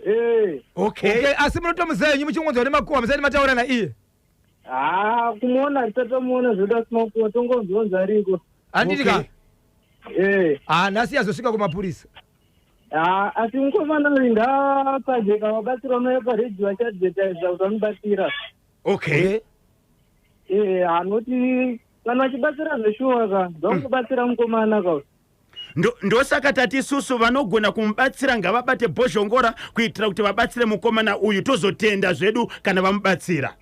Ee. Okay. Okay, asi munotomuziva henyu muchingonzwa nemakuwa, musati mataura naiye? Ha, kumuona tatomuona zvedu, asi makuwa tongonzwa ariko. Handiti ka? Ee. Ah, nhasi azosvika kumapurisa. Ha, asi mukomana uyu ngaapajeka vabatsira unouya paredhiyo achiadvertisa kuti vanobatsira. Okay. Ee, anoti kana vachibatsira zveshuwa ka, ngakungobatsira mukomana ka. Ndosaka tati isusu vanogona kumubatsira ngavabate bhozhongora kuitira kuti vabatsire mukomana uyu. Tozotenda zvedu kana vamubatsira.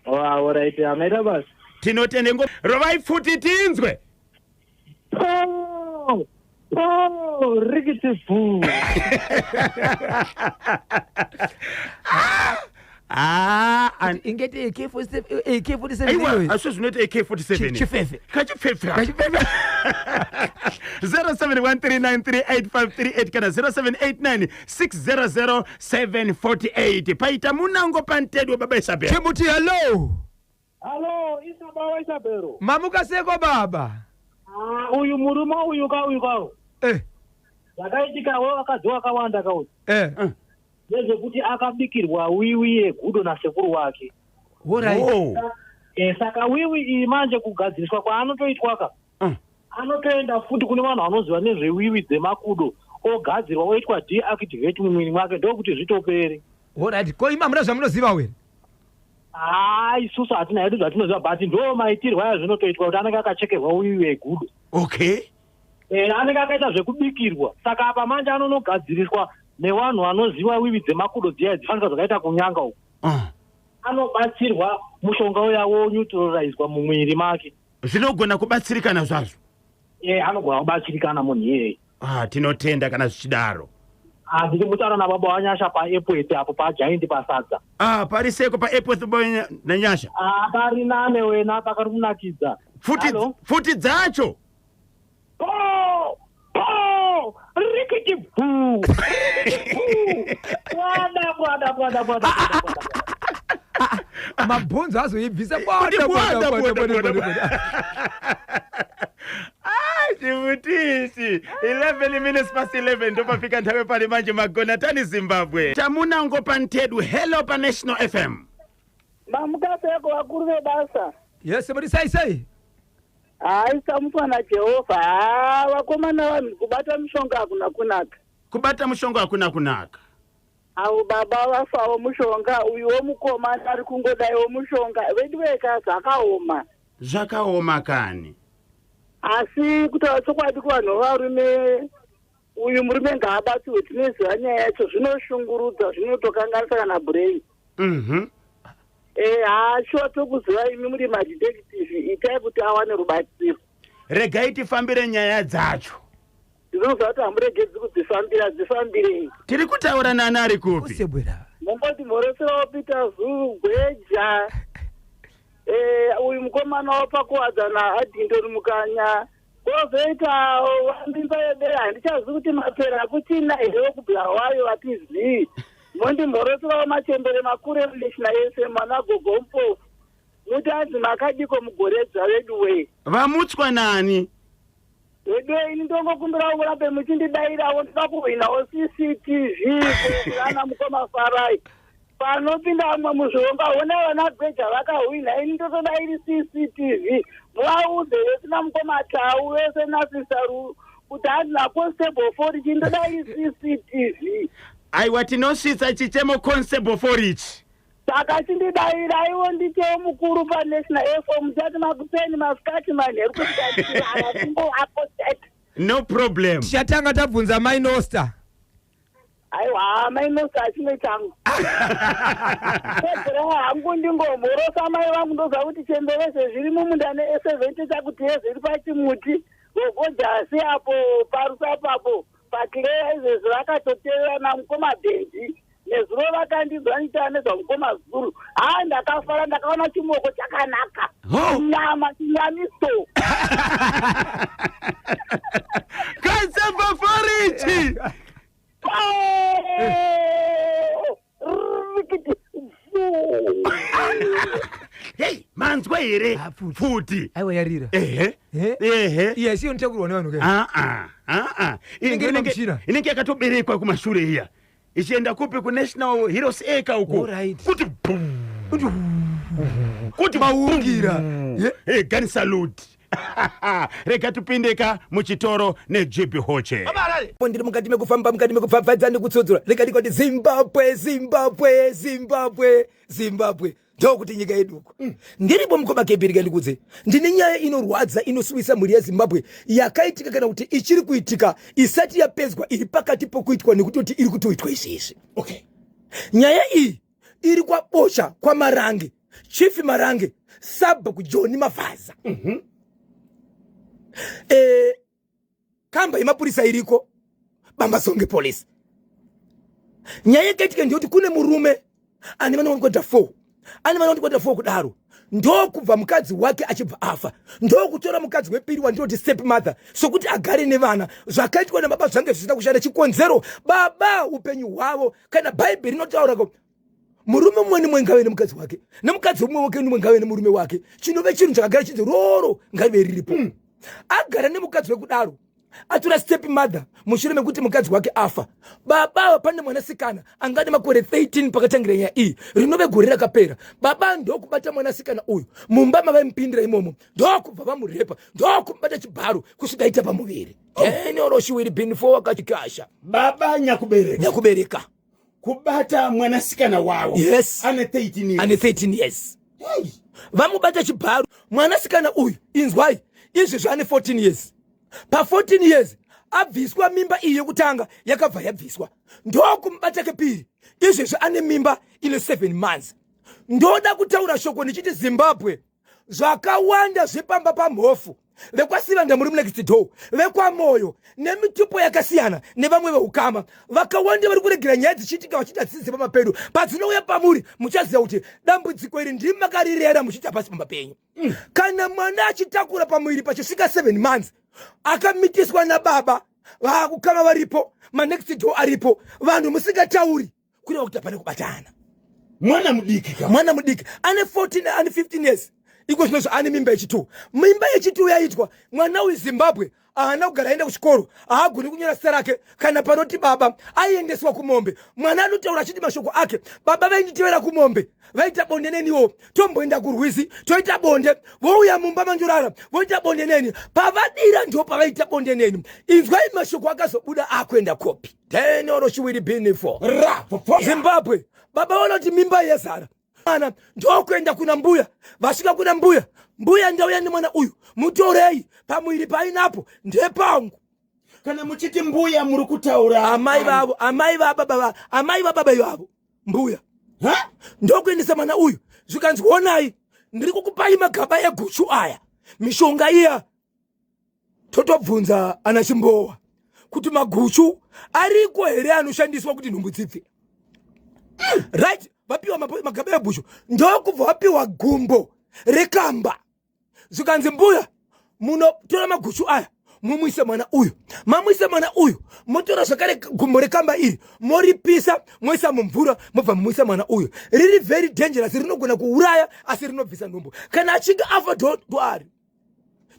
Alright, amaita basa. Tinotende ngo rovai pfuti tinzwe. Po po, rikiti bhu. Ah, Ingeti AK47. Aiwa, asi zvinoita AK47. Chifefe. Kachifefe. 0713938538 kana 0789600748. Paita munango pantedwe, baba Isabel. Chimuti, hello. Halo, Isaba waIsabero. Mamuka seko, baba? Ah, uyu murume uyu ka, uyu ka. Zvakaitika we vakadzi wakawanda ka uyu. Ndezvekuti akabikirwa wiwi yegudo nasekuru wake. Alright. Oh. E, saka wiwi iyi manje kugadziriswa kwaanotoitwa ka. Anotoenda futi kune vanhu vanoziva nezvewiwi dzemakudo, ogadzirwa, oitwa deactivate mumwiri mwake, ndokuti zvitopere. Alright, ko imi hamuna zvamunoziva were? Haa, isusu hatina hedu zvatinoziva, but ndo maitirwo ayo zvinotoitwa kuti anenge akachekerwa wiwi yegudo. E, anenge akaita zvekubikirwa, saka apa manje anonogadziriswa nevanhu vanoziva wiwi dzemakudo dziya dzifanika zvakaita kunyanga uku. Anobatsirwa, mushonga uya woneutralizwa mumwiri make. Zvinogona kubatsirikana zvazvo. E, anogona kubatsirikana munhu iyeye. Ah, tinotenda kana zvichidaro. Handiri mutaura nababa waNyasha paEpworth apo, paGiant pasadza. Ah, pariseko paEpworth neNyasha? Ah, pari nane wena, pakari kunakidza. Pfuti. Hello? Pfuti dzacho. Po po, rikiti bhu, rikiti bhu, bwada bwada bwada bwada bwada, bwada. Mabhonzo azoibvisa. Kuti Bwada, bwada, bwada, bwada, bwada, bwada. bwada. Ai, Chimutiti 11 minutes past 11 ndopafika nthawi pali manje magona tani Zimbabwe. Tamunango pantedu hello pa National FM. Mamukaseko vakuru vebasa. Yes, muri sei sei? Hayi samutswa naJehovha. Haa vakomana vanhu kubata mishonga hakuna kunaka. Kubata mushonga hakuna kunaka. Avo baba vafawo mushonga uyuwo mukomana ari kungodaiwo mushonga veduweka zvakaoma. Zvakaoma kani. Asi kutaura chokwadi kuvanhu varume uyu murume ngaabatsirwe tinoziva nyaya yacho zvinoshungurudza zvinotokanganisa kana brain. Mhm. Eh haa shuwa tokuziva imi muri madetective itai kuti awane rubatsiro. Regai tifambire nyaya dzacho. Ndinoziva kuti hamuregedzi kudzifambira dzifambirei. Tiri kutaura nani ari kupi? Usebwera. Mumboti mhoreserawo Peter Zulu Gweja. Eh uyu mukomana wapakuwadzana Addington Mukanya. Kozoita wambimba yedera handichazivi kuti mapera akuchina here wekubulawayo vati zii. Mondimhoreserawo machembere makuru emunational yese ana gogo Mpofu. Muti anzi makadiko mugoredzva veduwee. Vamutswa nani? Veduwee ini ndongokumbirawo murambe muchindidairawo ndoda kuhwinawo CCTV kuana mukoma Farai. Panopinda vamwe muzvirongwa honai vana Gweja vakahwina ini ndotoda iri CCTV. Muvaudze vese namukoma Tau vese nasista Ru kuti hanzi naConstable Forichi ndoda iri CCTV. Aiwa tinosvitsa chichemo Constable Forichi. Saka chindidairaiwo nditewo mukuru paNational FM muchati makuseni masikati manheru kusvika ndichirara ndingovapo chete. No problem. Tichatanga tabvunza mai Nosta. Aiwa mai Nosta chimwe changu. Pedzera hangu ndingomhorosa mai vangu ndoziva kuti chembereze zviri mumunda ne70 chakuti zviri pachimuti gogo jasi apo parusapapo pakireya izvezvi vakatotevera namukoma Bhenji. Nezuro vakandinzwa ndichitaura nezvamukoma Zulu. Haa ndakafara ndakaona chimoko chakanaka. Nyama chinyamiso. Constable Forichi. Hey, manzwa here? Ah, pfuti. Pfuti. Aiwa yarira. Ehe. Eh? Ehe. Iya isiyo inotakurwa nevanhu ke. Ah ah. Ah ah. Inenge iri pamuchina. Inenge yakatoberekwa kumashure iya. Ichienda kupi kuNational Heroes Acre uko. Alright. Kuti boom. Kuti Maungira. boom. Yeah. Hey, gun salute. Rega tipinde ka muchitoro neJB Hoche. Ndiri mukati mekufamba mukati mekupfapfadza nekutsudzura rega ndikoti Zimbabwe Zimbabwe Zimbabwe Zimbabwe ndokuti nyika yedu uko ndiripo mukoma Kebiri kandikudze ndine nyaya inorwadza inosuwisa mhuri yeZimbabwe yakaitika kana kuti ichiri kuitika isati yapedzwa iri pakati pokuitwa nekutoti iri kutoitwa izvezvi. Okay. Nyaya iyi iri kwaBosha kwaMarange, Chief Marange, sabhuku Joni Mavhaza. Kamba yemapurisa iriko Bambasonge police. Nyaya yakaitika ndeyekuti kune murume ane vana vanokwana 4 ane vana vanokwana 4 kudaro ndokubva mukadzi wake achibva afa ndokutora mukadzi wepiri wandinoti step mother sokuti agare nevana. Zvakaitwa nababa zvange zvisina kushanda. Chikonzero baba upenyu hwavo kana bhaibheri rinotaura murume mumwe nemumwe ngave nemukadzi wake nemukadzi mumwe wake nemumwe ngave nemurume wake, chinove chinhu chakagara chinzi roro ngarive riripo. Agara nemukadzi wekudaro atora step mother mushure mekuti mukadzi wake afa. Baba ava pane mwanasikana anga ane makore 13 pakatangira nyaya iyi rinove gore rakapera. Baba ndokubata mwanasikana uyu mumba mavaimupindira imomo ndokubva vamurepa ndokumubata chibharo kusvika aita pamuviri. Enioroshiwiri bin 4 akachikasha. Baba nyakubereka. Nyakubereka. Kubata mwanasikana wavo. Yes. Ane 13 years. Ane 13 years. Hey. Vamubata chibharo mwanasikana uyu inzwai izvezvi ane 14 years. Pa 14 years abviswa mimba iyi yekutanga yakabva yabviswa ndokumubata kepiri izvezvi ane mimba ine 7 months. Ndoda kutaura shoko ndichiti Zimbabwe zvakawanda zvepamba pamhofu vekwasivanda muri munext door vekwamoyo nemitupo yakasiyana nevamwe veukama vakawanda vari kuregera nyaya dzichiitika vachiita dzidzi pamba pedu. Padzinouya pamuri muchaziva kuti dambudziko iri ndimi makarirera muchiita pasi pamba penyu. Kana mwana achitakura pamuviri pachisvika 7 months akamitiswa nababa vakukama varipo manext door aripo vanhu musingatauri kureva kuti hapana kubatana. Mwana mudiki ka. Mwana mudiki ane 14 ane 15 years iko zvinozvo ane mimba yechi2. Mimba yechi2 yaitwa mwana weZimbabwe. Haana kugara aenda kuchikoro, haagoni kunyora zita rake kana panoti baba. Aiendeswa kumombe. Mwana anotaura achiti mashoko ake, baba vainditevera kumombe, vaita bonde neniwo, tomboenda kurwizi toita bonde, vouya mumba mandorara voita bonde neni, pavadira ndo pavaita bonde neni. Inzwai mashoko akazobuda akuenda kopi tenoro chiwiri binifo Zimbabwe. Baba vanoti mimba yezara mwana, ndokuenda kuna mbuya. Vasvika kuna mbuya, mbuya ndauya nemwana uyu, mutorei, pamuviri painapo ndepangu. Kana muchiti mbuya, muri kutaura amai vavo, amai vababa, amai vababa ivavo, mbuya. Ha? Ndokuendesa mwana uyu, zvikanzi, onai, ndiri kukupai magaba eguchu aya, mishonga iya. Totobvunza ana Chimbowa kuti maguchu ariko here anoshandiswa kuti nhumbu dzibve? Right, vapiwa magaba eguchu, ndokubva vapiwa gumbo rekamba. Zvikanzi, mbuya, munotora maguchu aya mumwise mwana uyu, mamwise mwana uyu, motora zvakare gumbo rekamba iri, moripisa, moisa mumvura, mobva mumwisa mwana uyu. Riri very dangerous, rinogona kuuraya, asi rinobvisa nhumbu. Kana achinge afa, doari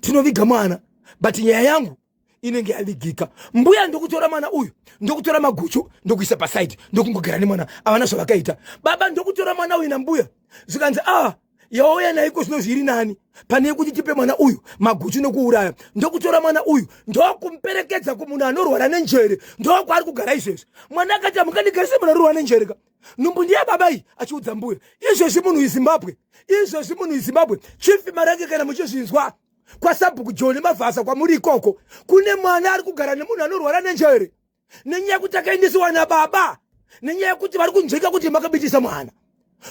tinoviga mwana, but nyaya yangu inenge yavigika. Mbuya ndokutora mwana uyu, ndokutora maguchu, ndokuisa pasaidi, ndokungogara nemwana, havana zvavakaita. Baba ndokutora mwana uyu nambuya, zvikanzi, a ah, yauya naiko zvino zviri nani pane yekuti tipe mwana uyu maguchu nokuuraya. Ndokutora mwana uyu, ndokumuperekedza kumunhu anorwara nenjere, ndokwaari kugara izvezvi. Mwana akati, hamungandigarise munhu anorwara nenjere ka, nhumbu ndiye baba iyi, achiudza mbuya. Izvezvi munhu iZimbabwe, izvezvi munhu iZimbabwe. Chief Marange, kana muchizvinzwa, kwasabhuku John Mavhasa kwamuri ikoko, kune mwana ari kugara nemunhu anorwara nenjere nenyaya yekuti akaendesiwa nababa, nenyaya yekuti vari kunzveka kuti makabitisa mwana.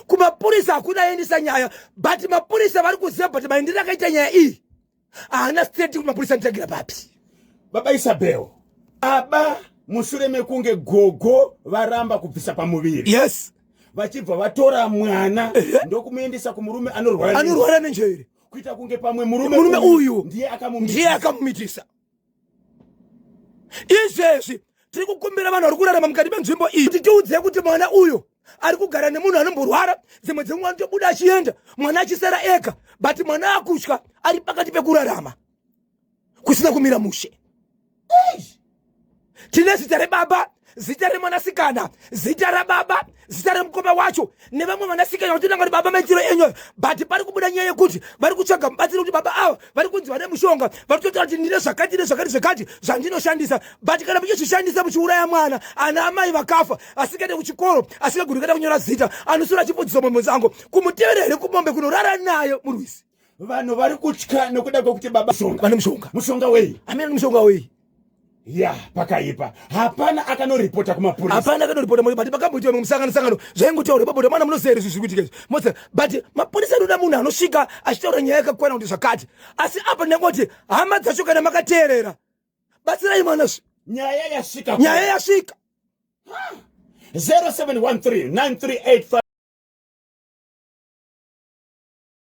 Kumapurisa hakuna aendesa nyaya, but mapurisa vari kuziva, but maendero akaita nyaya iyi haana straight kuti mapurisa anotangira papi. Baba Isabel, baba mushure mekunge gogo varamba kubvisa pamuviri, vachibva vatora mwana ndokumuendesa kumurume anorwara anorwara nenjere, kuita kunge pamwe murume murume uyu ndiye ndiye akamumitisa. Izvezvi tiri kukumbira vanhu vari kurarama mukati menzvimbo iyi kuti tiudze kuti mwana uyu ari kugara nemunhu anomborwara, dzimwe dzenguva anotobuda achienda, mwana achisara ega, but mwana akutya, ari pakati pekurarama kusina kumira mushe. Tine zita rebaba, zita remwanasikana, zita rababa, zita remukoma wacho nevamwe vanasikana vatinanga kuti baba maitiro enyu. But pari kubuda nyaya yekuti vari kutsvaga mubatsiri, kuti baba ava vari kunzi vane mushonga, vari kutotaura kuti ndine zvakati nezvakati zvakati zvandinoshandisa. But kana muchizvishandisa muchiuraya mwana, ana amai vakafa, asikaende kuchikoro, asingagoni kuenda kunyora zita, anosura achifudziswa mombe dzangu, kumutevera here kumombe kunorara nayo murwizi? Vanhu vari kutya nekuda kwekuti baba vane mushonga. Mushonga wei? Amene mushonga wei? Ya, pakaipa. Hapana akanoripota kumapurisa? Hapana akanoripota, but pakamboitiwa musangano sangano, zvaingotaura baboda mwana, munoziva here izvi zviri kuitika izvi mose? But mapurisa anoda munhu anosvika achitaura nyaya yakakwana kuti zvakati. Asi apa ndangoti hama dzacho, kana makateerera, batsirai mwana zvi Nyaya yasvika. Nyaya yasvika. 0713 938.